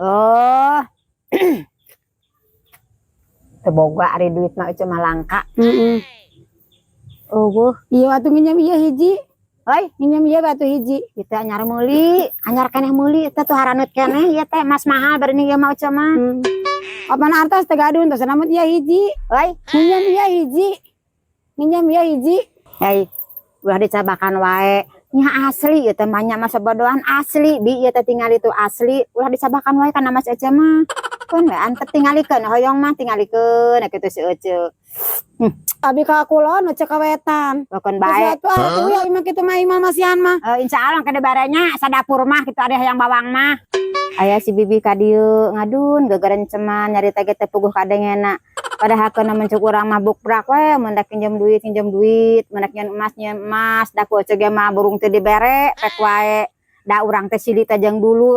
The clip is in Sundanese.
Oh. Teu boga ari duit mah, Ece mah langka. Heeh. Euweuh. Iya atuh, nginjem ieu hiji. Hoi, Nginjem ieu batu hiji. Kita anyar meuli, anyar keneh meuli eta tuh, haranut keneh ieu teh, emas mahal bari ieu mah, Ece mah. Apan artos teh gaduh tos namun ieu hiji. Hoi, Nginjem ieu hiji. Nginjem ieu hiji. Hei, ulah dicabakan wae. Nya asli ieu teh mah nya, masa bodohan, asli bi ieu teh, tingali itu asli. Ulah dicabakan wae kana Mas Ece mah. Keun we antep, tingalikeun, hoyong mah tingalikeun kitu si Ece. Abi ka kulon, Ece ka wetan. Keun bae. Terus atuh atuh ya imah kitu mah, imah masihan mah. Eh, insya Allah kede barenya sadapur mah kitu ada yang bawang mah. Aya si bibi ka dieu ngadun gagarenceman nyari teh teh puguh kadengena. Padahal keuna mencuk urang mah bukbrak we, mun dak pinjam duit, pinjam duit, mun dak nyeun emas, nyeun emas, da ku Ece ge mah burung teu dibere, pek wae. Da urang teh silih teh jeung dulur.